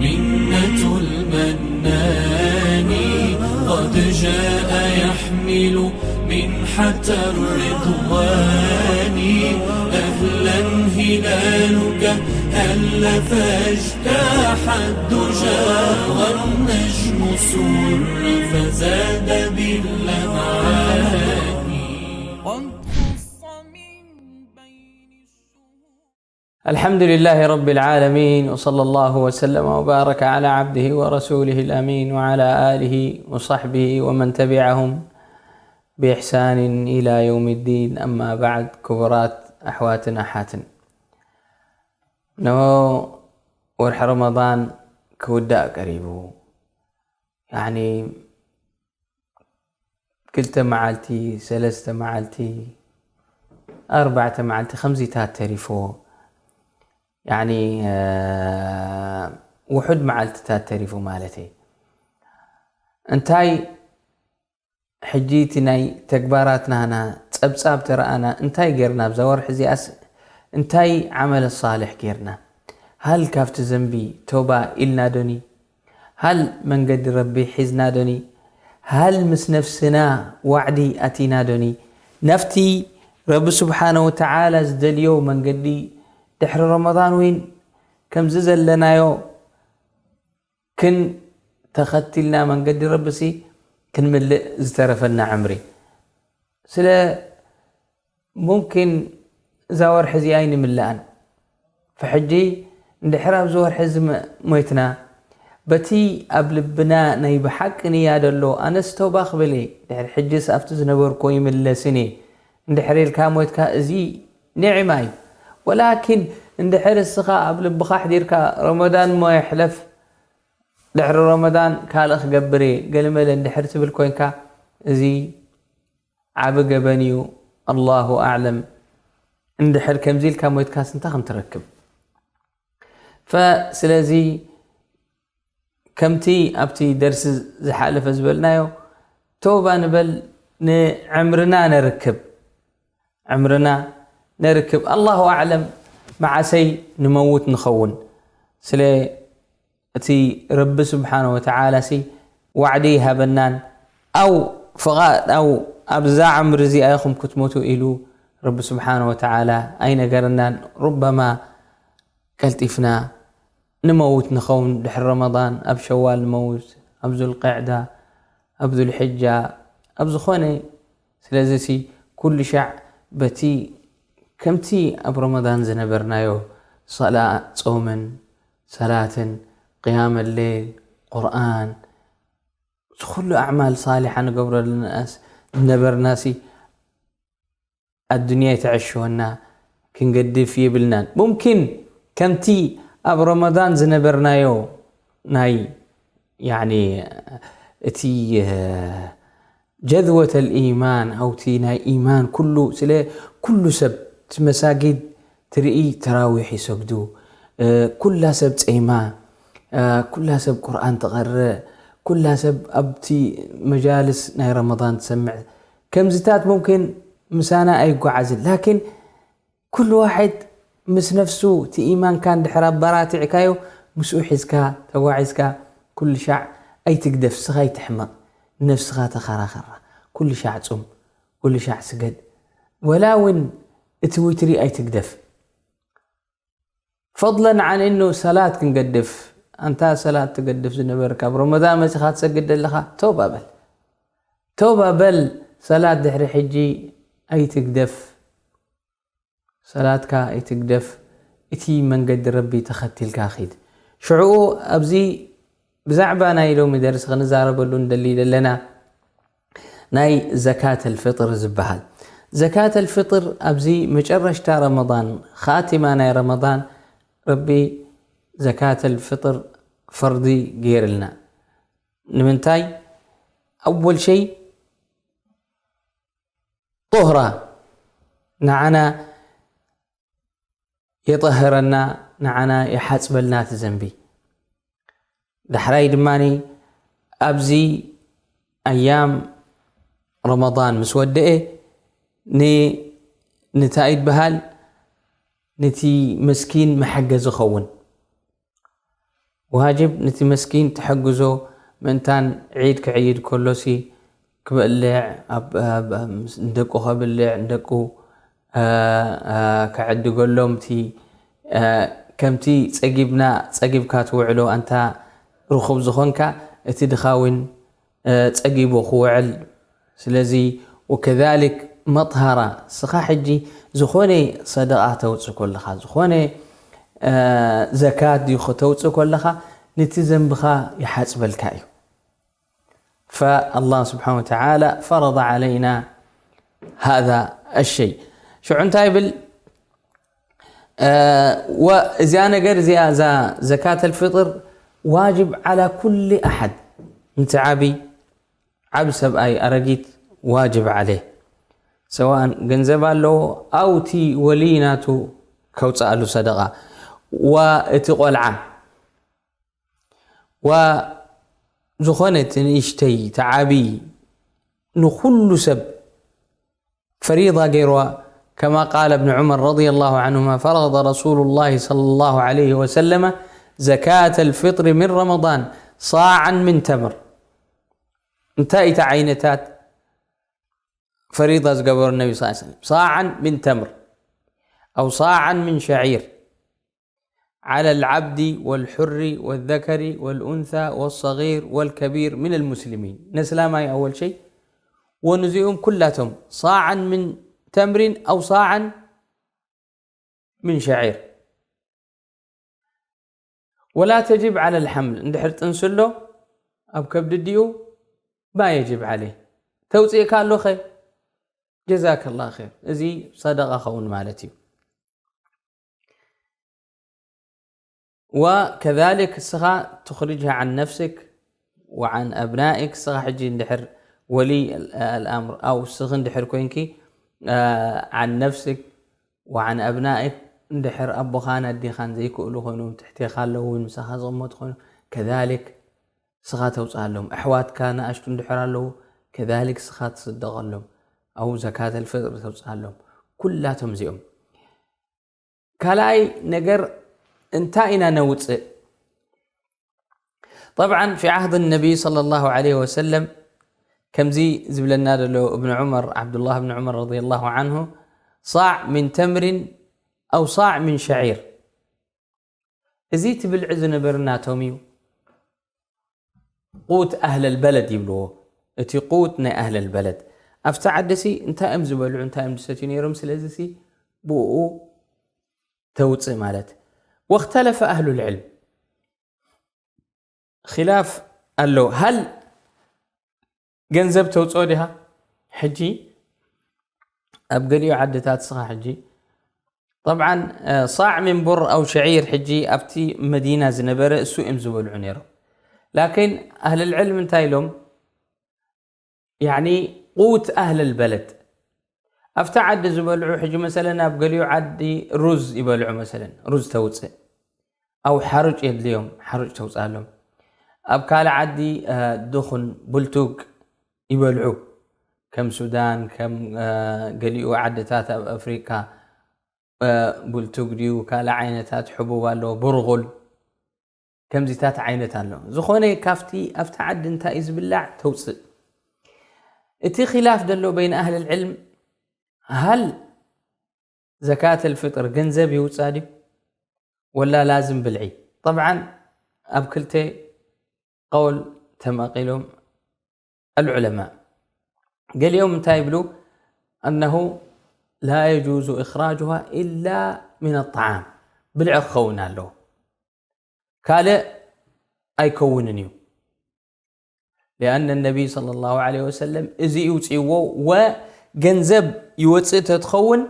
منة المنان قد جاء يحمل منحة الرضوان. أهلا هلالك هل فاجتاح الدجى والنجم سر فزاد باللمعان. قد خص من بين الشهور. الحمد لله رب العالمين، وصلى الله وسلم وبارك على عبده ورسوله الأمين وعلى آله وصحبه ومن تبعهم بإحسان إلى يوم الدين. أما بعد، كبرات أحواتنا حاتن نو ورح رمضان كودا قريبو، يعني ክልተ መዓልቲ፣ ሰለስተ መዓልቲ፣ ኣርባዕተ መዓልቲ ከምዚታት ተሪፎ። ያኒ፣ እ፣ ውሑድ መዓልትታት ተሪፉ ማለተይ። እንታይ ሕጂ እቲ ናይ ተግባራትናና ጸብጻብ ተረኣና፣ እንታይ ጌርና ኣብዛ ወርሒ እዚኣስ? እንታይ ዓመለ ሳልሕ ጌርና? ሃል ካብቲ ዘንቢ ተውባ ኢልና ዶኒ? ሃል መንገዲ ረቢ ሒዝና ዶኒ? ሃል ምስ ነፍስና ዋዕዲ ኣቲና ዶኒ? ናብቲ ረቢ ስብሓነ ወተዓላ ዝደልዮ መንገዲ ድሕሪ ረመዳን እውን ከምዚ ዘለናዮ ክን ተኸቲልና መንገዲ ረብሲ ክንምልእ ዝተረፈና ዕምሪ። ስለ ሙምኪን እዛ ወርሒ እዚኣ ኣይንምልኣን። ፈሕጂ እንድሕር ኣብዚ ወርሒ እዚ መ-፣ ሞይትና፣ በቲ ኣብ ልብና ናይ ብሓቂ ንያ ደሎ፣ ኣነስ ተውባ ክብል እየ፣ ድሕሪ ሕጂስ ኣብቲ ዝነበርኩ ይምለስን እየ፣ እንድሕር ኢልካ ሞይትካ፣ እዚ ኒዕማ እዩ። ወላኪን እንድሕር እስኻ ኣብ ልብኻ ኣሕዲርካ፣ ረመዳን እሞ ይሕለፍ፣ ድሕሪ ረመዳን ካልእ ክገብር እየ፣ ገለመለ እንድሕር ትብል ኮይንካ፣ እዚ ዓቢ ገበን እዩ። ኣላሁ ኣዕለም። እንድሕር ከምዚ ኢልካ ሞይትካስ እንታይ ከም ትረክብ? ፈ-፣ ስለዚ ከምቲ ኣብቲ ደርሲ ዝሓለፈ ዝበልናዮ፣ ተውባ ንበል፣ ንዕምርና ነርክብ። ዕምርና ነርክብ። ኣላሁ ኣዕለም መዓሰይ ንመውት ንኸውን። ስለ እቲ ረቢ ስብሓነ ወተዓላ ሲ ዋዕዲ ይሃበናን፣ ኣው ፍቓድ፣ ኣው ኣብዛ ዕምሪ እዚኣ ኢኹም ክትሞቱ ኢሉ ረቢ ስብሓነ ወተዓላ ኣይነገረናን። ሩበማ ቀልጢፍና ንመውት ንኸውን፣ ድሕሪ ረመዳን ኣብ ሸዋል ንመውት፣ ኣብ ዙልቅዕዳ፣ ኣብ ዙልሕጃ፣ ኣብ ዝኾነ። ስለዚ ሲ ኩሉ ሻዕ በቲ ከምቲ ኣብ ረመዳን ዝነበርናዮ ሰላ-፣ ጾምን ሰላትን፣ ቅያመ ሌል፣ ቁርኣን፣ እዚ ኩሉ ኣዕማል ሳሊሓ ንገብረሉ ንኣስ-፣ ዝነበርናሲ፣ ኣዱንያ ይትዕሽወና፣ ክንገድፍ የብልናን። ሙምኪን ከምቲ ኣብ ረመዳን ዝነበርናዮ ናይ፣ ያኒ፣ እቲ፣ እ፣ ጀዝወተል ኢማን፣ ኣውቲ ናይ ኢማን ኩሉ፣ ስለ ኩሉ ሰብ፣ እቲ መሳጊድ ትርኢ፣ ተራዊሕ ይሰግዱ፣ እ፣ ኩላ ሰብ ጸይማ፣ እ፣ ኩላ ሰብ ቁርኣን ትቐርእ፣ ኩላ ሰብ ኣብቲ መጃልስ ናይ ረመዳን ትሰምዕ። ከምዚታት ሙምኪን ምሳና ኣይጓዓዝን፣ ላኪን ኩሉ ዋሕድ ምስ ነፍሱ እቲ ኢማንካ እንድሕር ኣበራቲዕካዮ፣ ምስኡ ሒዝካ ተጓዒዝካ፣ ኩሉ ሻዕ ኣይትግደፍ፣ ንስኻ ኣይትሕመቕ፣ ንነፍስኻ ተኸራኸራ። ኩሉ ሻዕ ጹም፣ ኩሉ ሻዕ ስገድ። ወላ እውን እቲ ዊትሪ ኣይትግደፍ። ፈድለን ዓን እኑ ሰላት ክንገድፍ፣ ኣንታ ሰላት ትገድፍ ዝነበርካ፣ ኣብ ረመዳን መጺኻ ትሰግድ ዘለኻ፣ ተውባ በል። ተውባ በል፣ ሰላት ድሕሪ ሕጂ ኣይትግደፍ። ሰላትካ ኣይትግደፍ፣ እቲ መንገዲ ረቢ ተኸቲልካ ኺድ። ሽዑኡ ኣብዚ ብዛዕባ ናይ ሎሚ ደርሲ ክንዛረበሉ እንደሊ ዘለና ናይ ዘካተል ፍጥር ዝበሃል። ዘካተል ፍጥር ኣብዚ መጨረሽታ ረመዳን፣ ኻቲማ ናይ ረመዳን፣ ረቢ ዘካተል ፍጥር ፈርዲ ገይርልና። ንምንታይ? ኣወል ሸይ ጦህራ፣ ንዓና የጠህረና፣ ንዓና ይሓጽበልና እቲ ዘንቢ። ዳሕራይ ድማኒ ኣብዚ ኣያም ረመዳን ምስ ወደኤ ን-፣ ንታይ ይበሃል? ነቲ መስኪን መሐገዚ ኸውን። ዋጅብ ነቲ መስኪን ትሕግዞ፣ ምእንታን ዒድ ክዕይድ ከሎሲ ክበልዕ፣ ኣብ፣ ኣብ፣ ኣብ፣ ምስ ንደቁ ከብልዕ፣ ንደቁ፣ እ፣ እ፣ ክዕድገሎም፣ እቲ፣ እ፣ ከምቲ ጸጊብና፣ ጸጊብካ ትውዕሎ ኣንታ ርኹብ ዝኾንካ፣ እቲ ድኻ እውን፣ እ፣ ጸጊቡ ክውዕል። ስለዚ ወከዛሊክ መጥሃራ፣ ስኻ ሕጂ ዝኾነ ሰደቓ ተውጽእ ከለኻ፣ ዝኾነ፣ እ፣ ዘካት ድዩ ከተውጽእ ከለኻ፣ ነቲ ዘንብኻ ይሓጽበልካ እዩ። فالله سبحانه وتعالى فرض علينا هذا الشيء. ሽዑ እንታይ ይብል? እ፣ ወ-፣ እዚኣ ነገር እዚኣ፣ እዛ ዘካተል ፍጥር ዋጅብ ዓላ ኩሊ ኣሓድ፣ ነቲ ዓቢ፣ ዓቢ ሰብኣይ፣ ኣረጊት፣ ዋጅብ ዓለይ። ሰዋእን ገንዘብ ኣለዎ፣ ኣው እቲ ወሊ ናቱ ከውፅኣሉ ሰደቓ፣ ወ-፣ እቲ ቆልዓ፣ ወ-፣ ዝኾነ እቲ ንእሽተይ፣ እቲ ዓቢ፣ ንኹሉ ሰብ ፈሪዳ ገይርዋ። كما قال ابن عمر رضي الله عنهما: فرض رسول الله صلى الله عليه وسلم زكاة الفطر من رمضان صاعا من تمر. እንታይ እቲ ዓይነታት ፈሪዳ ዝገበሩ ነቢ صلى الله عليه وسلم؟ صاعا من تمر أو صاعا من شعير على العبد والحر والذكر والأنثى والصغير والكبير من المسلمين. ነስላማይ ኣወል ሸይ ወንዚኦም ኩላቶም صاعا من تمر أو صاعا من شعير. ولا تجب على الحمل، እንድሕር ጥንሲ ኣሎ ኣብ ከብዲ ዲኡ ما يجب عليه። ተውፅእካ ኣሎኸ جزاك الله خير፣ እዚ ሰደቓ ኸውን ማለት እዩ። وكذلك እስኻ تخرجها عن نفسك وعن أبنائك، እስኻ ሕጂ እንድሕር ولي الأمر أو እስኺ እንድሕር ኮይንኪ عن نفسك وعن أبنائك، እንድሕር ኣቦኻን ኣዴኻን ዘይክእሉ ኮይኖም ትሕቴኻ ኣለዉ፣ ምሳኻ ዝቕመጡ ኮይኖም كذلك እስኻ ተውፅኣሎም። ኣሕዋትካ ንኣሽቱ እንድሕር ኣለዉ كذلك እስኻ ትስደቐሎም፣ أو زكاة الفطر ተውፅኣሎም። ኩላቶም እዚኦም ካልኣይ ነገር እንታይ ኢና ነውፅእ? طبعا في عهد النبي صلى الله عليه وسلم ከምዚ ዝብለና ዘሎ እብን ዑመር፣ ዓብዱላህ እብን ዑመር رضي الله عنه: صاع من تمر أو صاع من شعير። እዚ እቲ ብልዒ ዝነበረ ናቶም እዩ። ቁት ኣህለል በለድ ይብልዎ። እቲ ቁት ናይ ኣህለል በለድ ኣብቲ ዓዲ ሲ እንታይ እዮም ዝበልዑ፣ እንታይ እዮም ዝሰትዩ ነይሮም። ስለዚ ሲ ብኡ ተውፅእ ማለት። واختلف أهل العلم، خلاف ኣሎ። هل ገንዘብ ተውፅኦ ዲኻ? ሕጂ ኣብ ገሊኡ ዓድታት ስኻ ሕጂ طبعا صاع من بر أو شعير ሕጂ ኣብቲ መዲና ዝነበረ እሱ እዮም ዝበልዑ ነይሮም። لكن أهل العلم እንታይ ኢሎም؟ يعني قوت أهل البلد ኣብቲ ዓዲ ዝበልዑ ሕጂ مثلا ኣብ ገሊኡ ዓዲ ሩዝ ይበልዑ مثلا ሩዝ ተውፅእ أو ሓሩጭ የድልዮም ሓሩጭ ተውፅኣሎም። ኣብ ካልእ ዓዲ ድኹን ብልቱግ ይበልዑ ከም ሱዳን ከም ገሊኡ ዓድታት ኣብ ኣፍሪቃ ብልቱግ ድዩ ካልእ ዓይነታት ሕቡብ ኣለዎ ብርጉል ከምዚታት ዓይነት ኣሎ። ዝኾነ ካብቲ ኣብቲ ዓዲ እንታይ እዩ ዝብላዕ ተውፅእ። እቲ خلاف ዘሎ بين أهل العلم هل زكاة الفطر ገንዘብ ይውፃ ድዩ ወላ ላዝም ብልዒ? طبعا ኣብ ክልተ قول ተመቒሎም العلماء። ገሊኦም እንታይ ይብሉ؟ أنه لا يجوز إخراجها إلا من الطعام، ብልዒ ክኸውን ኣለዎ ካልእ ኣይከውንን እዩ። لأن النبي صلى الله عليه وسلم እዚ ይውፅእዎ ወገንዘብ ይወፅእ ተትኸውን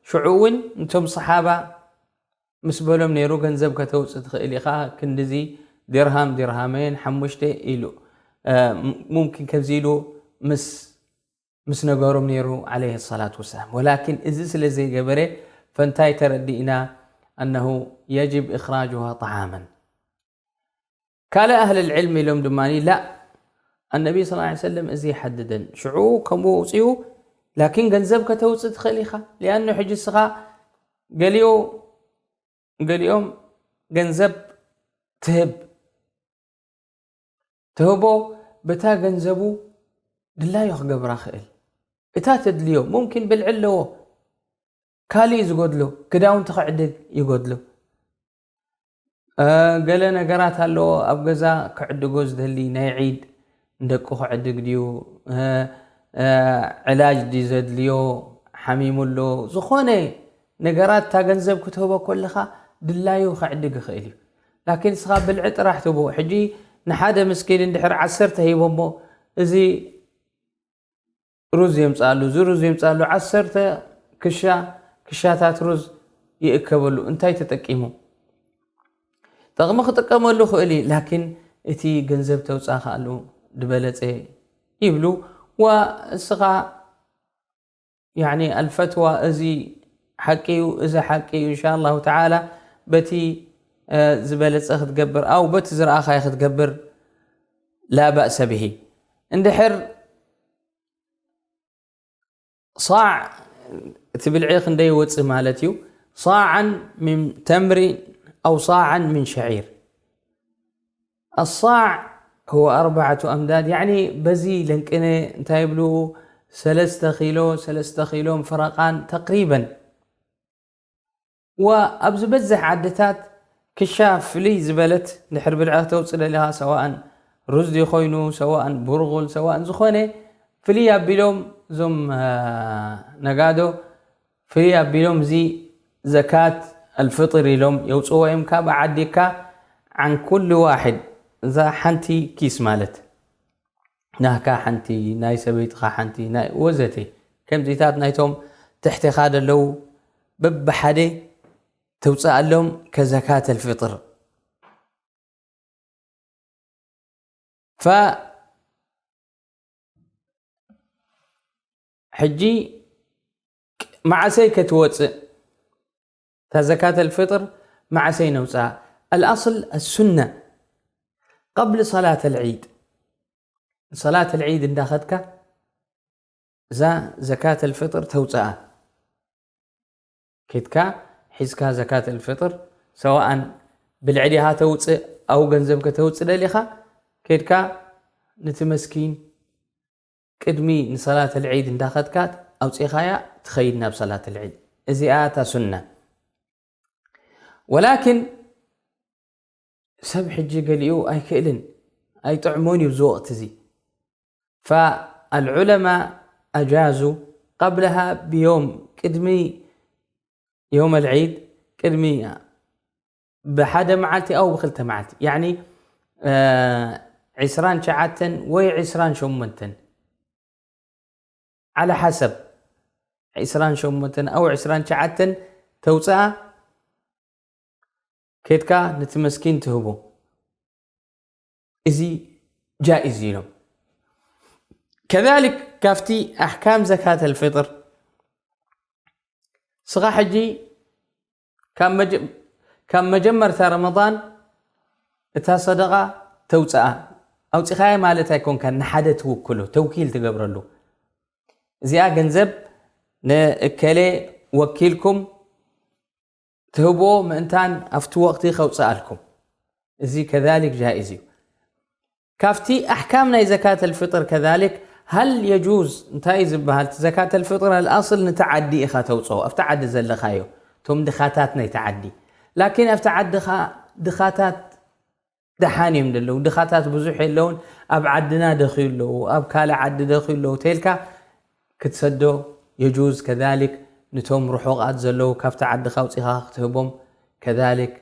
ሽዑ እውን እንቶም صحابة ምስ በሎም ነይሩ ገንዘብ ከተውፅእ ትኽእል ኢኻ ክንድዚ ድርሃም ድርሃመይን ሓሙሽተ ኢሉ ممكن ከምዚ ኢሉ ምስ ምስ ነገሮም ነይሩ عليه الصلاة والسلام ولكن እዚ ስለ ዘይገበረ ፈንታይ ተረዲእና أنه يجب إخراجها طعاما ካልእ أهل العلم ኢሎም ድማ لا النبي صلى الله عليه وسلم እዚ ይሓድደን ሽዑ ከምኡ ውፅኡ لكن ገንዘብ ከተውፅእ ትኽእል ኢኻ لأنه ሕጂ እስኻ ገሊኡ ገሊኦም ገንዘብ ትህብ ትህቦ፣ በታ ገንዘቡ ድላዩ ክገብራ ክእል። እታ ተድልዮ፣ ሙምኪን ብልዒ ኣለዎ፣ ካልእ እዩ ዝጎድሎ፣ ክዳውንቲ ክዕድግ ይጎድሎ። እ፣ ገለ ነገራት ኣለዎ ኣብ ገዛ ክዕድጎ ዝደሊ፣ ናይ ዒድ ንደቁ ክዕድግ ድዩ፣ እ፣ እ፣ ዕላጅ ድዩ ዘድልዮ፣ ሓሚሙ ኣሎ፣ ዝኾነ ነገራት እታ ገንዘብ ክትህቦ ከለኻ ድላዩ ክዕድግ ይኽእል እዩ። ላኪን ንስኻ ብልዒ ጥራሕ ትህቦ። ሕጂ ንሓደ ምስኪን እንድሕር ዓሰርተ ሂቦሞ፣ እዚ ሩዝ የምጽኣሉ፣ እዚ ሩዝ የምጽኣሉ፣ ዓሰርተ ክሻ፣ ክሻታት ሩዝ ይእከበሉ። እንታይ ተጠቂሙ? ጥቕሚ ክጥቀመሉ ክእል እዩ፣ ላኪን እቲ ገንዘብ ተውጻእ ከኣሉ ዝበለጸ ይብሉ። ዋ እስኻ ያኒ ኣልፈትዋ እዚ ሓቂ እዩ፣ እዚ ሓቂ እዩ፣ ኢንሻ ኣላሁ ተዓላ በቲ፣ እ፣ ዝበለጸ ክትገብር፣ ኣው በቲ ዝረኣኻዮ ክትገብር ላ ባእሰ ብሂ። እንድሕር ሳዕ እቲ ብልዒ ክንደይ ይወጽእ ማለት እዩ? ሳዓን ምን ተምሪ ኣው ሳዓን ምን ሸዒር። ኣሳዕ هو ኣርባዕቱ ኣምዳድ፣ ያዕኒ በዚ ለንቅነ እንታይ ይብሉ፣ ሰለስተ ኪሎ፣ ሰለስተ ኪሎ ፍረቓን ተቅሪበን። ወኣብ ዝበዝሕ ዓድታት ክሻ ፍልይ ዝበለት ድሕር ብልዒ ከተውፅእ ደሊኻ፣ ሰዋእን ሩዝ ድዩ ኮይኑ፣ ሰዋእን ቡርጉል፣ ሰዋእን ዝኾነ ፍልይ ኣቢሎም እዞም፣ አ፣ ነጋዶ ፍልይ ኣቢሎም እዚ ዘካት ኣልፍጥር ኢሎም የውፅዎ እዮም። ካብ ዓዲካ ዓን ኩሉ ዋሕድ፣ እዛ ሓንቲ ኪስ ማለት ናህካ ሓንቲ፣ ናይ ሰበይትኻ ሓንቲ፣ ናይ ወዘተ፣ ከምዚታት ናይቶም ትሕቴኻ ደለዉ በብሓደ ተውፅኣሎም ከዘካት ኣልፍጥር። ፈ-፣ ሕጂ መዓሰይ ከትወፅእ፣ እታ ዘካት ኣልፍጥር መዓሰይ ነውፅኣ? ኣልኣስል ኣሱና ቀብል ሰላት ኣልዒድ። ሰላት ኣልዒድ እንዳኸድካ እዛ ዘካት ኣልፍጥር ተውፅኣ። ኬድካ ሒዝካ ዘካት ኣልፍጥር፣ ሰዋእን ብልዒ ዲኻ ተውፅእ፣ ኣው ገንዘብ ከተውፅእ ደሊኻ፣ ኬድካ ነቲ መስኪን ቅድሚ ንሰላት ኣልዒድ እንዳኸድካ ኣውፂኻያ ትኸይድ ናብ ሰላት ኣልዒድ። እዚኣ እታ ሱና። ወላኪን ሰብ ሕጂ ገሊኡ ኣይክእልን፣ ኣይጥዕሞን እዩ እዚ ወቕቲ እዚ። فالعلماء أجازوا قبلها بيوم، ቅድሚ ዮም ኣልዒድ፣ ቅድሚ ብሓደ መዓልቲ ኣው ብክልተ መዓልቲ፣ ያዕኒ፣ እ፣ ዕስራን ትሽዓተን ወይ ዕስራን ሸሞንተን፣ ዓላ ሓሰብ፣ ዕስራን ሸሞንተን ኣው ዕስራን ትሽዓተን ተውፅኣ፣ ኬድካ ነቲ መስኪን ትህቦ። እዚ ጃኢዝ ኢሎም። ከዛሊክ ካብቲ ኣሕካም ዘካት ኣልፍጥር፣ ስኻ ሕጂ ካብ መጀ-፣ ካብ መጀመርታ ረመዳን እታ ሰደቓ ተውፅኣ። ኣውፂኻያ ማለት ኣይኮንካን፣ ንሓደ ትውክሎ፣ ተውኪል ትገብረሉ። እዚኣ ገንዘብ ንእከሌ ወኪልኩም ትህብዎ ምእንታን ኣብቲ ወቕቲ ከውፅኣልኩም። እዚ ከዛሊክ ጃኢዝ እዩ። ካብቲ ኣሕካም ናይ ዘካት ኣልፍጥር ከዛሊክ፣ ሃል የጁዝ እንታይ እዩ ዝበሃል? እቲ ዘካት ኣልፍጥር ኣልኣስል ነቲ ዓዲ ኢኻ ተውፅኦ፣ ኣብቲ ዓዲ ዘለኻዮ፣ እቶም ድኻታት ናይቲ ዓዲ። ላኪን ኣብቲ ዓድኻ ድኻታት ደሓን እዮም ዘለዉ። ድኻታት ብዙሕ የለውን፣ ኣብ ዓድና ደኽዩ ኣለዉ፣ ኣብ ካልእ ዓዲ ደኽዩ ኣለዉ ተልካ ክትሰዶ የጁዝ። ከዛሊክ ንቶም ርሑቓት ዘለዉ ካብቲ ዓድኻ ኣውፂኻ ክትህቦም ከዛሊክ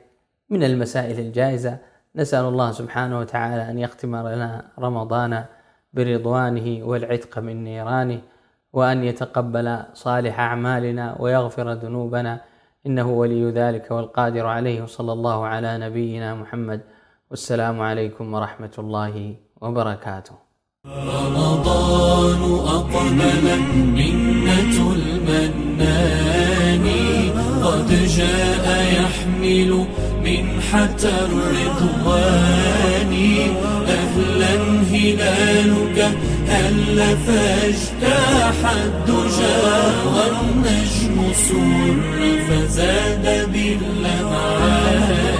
من المسائل الجائزة. نسأل الله سبحانه وتعالى أن يختم لنا رمضان برضوانه والعتق من نيرانه، وأن يتقبل صالح أعمالنا ويغفر ذنوبنا، إنه ولي ذلك والقادر عليه. وصلى الله على نبينا محمد، والسلام عليكم ورحمة الله وبركاته. رمضان أقبل، منة المنان قد جاء يحمل منحة الرضوان. أهلا هلالك هل فاجتاح الدجى، والنجم سر فزاد باللمعان.